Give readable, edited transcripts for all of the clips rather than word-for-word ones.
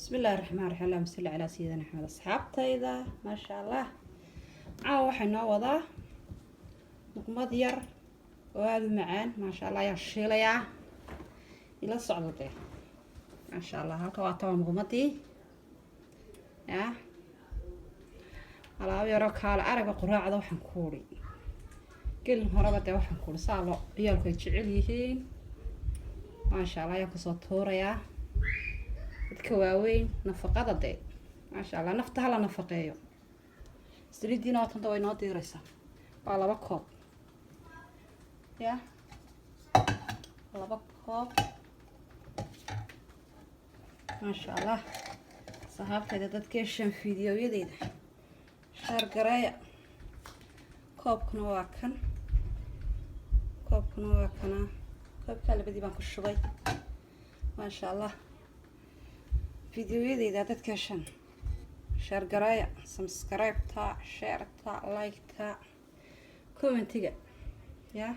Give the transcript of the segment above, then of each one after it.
Bismi illahi raxmaan raxiim, allahuma salli calaa sayidina Axmed. Asxaabtayda, maasha Allah, caawa waxay noo wadaa luqmad yar oo aada u macaan, maasha Allah. Ayaan shiilayaa, ila socdo dee, maasha Allah. Halka waa taba muqmadii ya alaabo yaroo kaale araga. Quraacda waxaan kuuri gelin horeba dee, waxaan kuuri saa loo ciyaalku ay jecel yihiin, maasha Allah, ayaan kusoo tuurayaa. Dadka waaweyn nafaqada dee, maasha Allah, nafta hala nafaqeeyo. Saliidiina waa tanta, way noo diiraysaa. Waa 2 koob ya, 2 koob, maasha Allah. Saxaabtayda, dadkeeshan fiidiyowyadeyda share gareeya. Koobkuna waa kan, koobkuna waa kanaa. Koobkaa labadii baan ku shubay, maasha Allah. Fiidiyowyadeyda dadkeeshan share gareeya, subscribe-ta, share-ta, like-ta, comment-iga ya.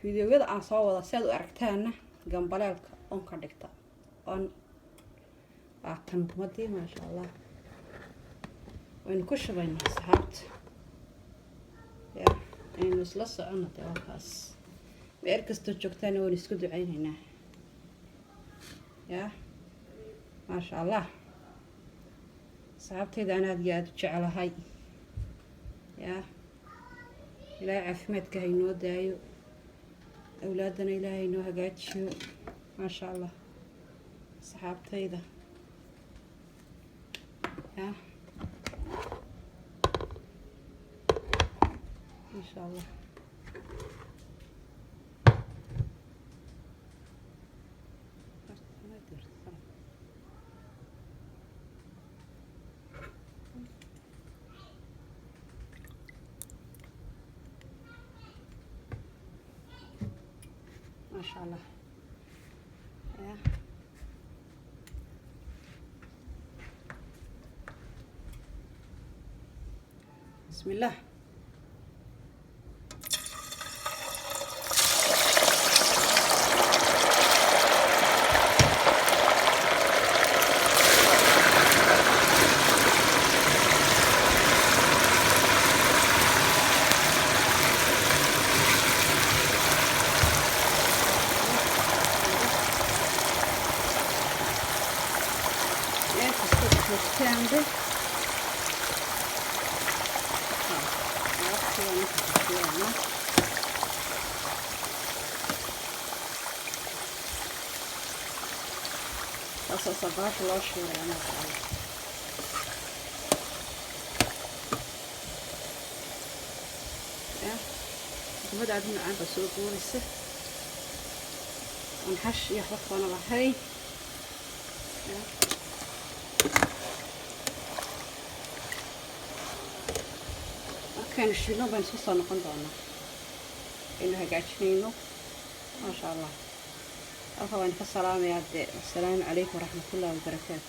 Fiidiyowyada aan soo wada si aad u aragtaana, gambaleelka on ka dhigta on. Waa tan muqmadii, maasha Allah, waynu ku shubaynaa asxaabta ya, aynu isla socono dee. Waa kaas, meel kastoo joogtaana waynu isku duceyneynaa ya, maasha Allah. Asxaabtayda aan aada iyo aada u jecelahay ya, Ilaahay caafimaadka ha inoo daayo, awlaadana Ilaahay inoo hagaajiyo, maasha Allah. Asxaabtayda ya, maasha Allah. Maasha Allah ya. Bismillah. Meel kastoo joogtaanba alaabtii waan inta ku shiilaynaa. Saasaasaa baasha loo shiilaya, maasha Allah ya. Luqmada aada u macaan baa soo guuraysa, oon xash iyo waxba toona lahayn ya. Markaynu shiilno baynu isku soo noqon doonaa, aynu hagaajinayno, maasha Allah. Halka waan ka salaamayaa dee. Wasalaamu calaykum waraxmatullahi wabarakaatu.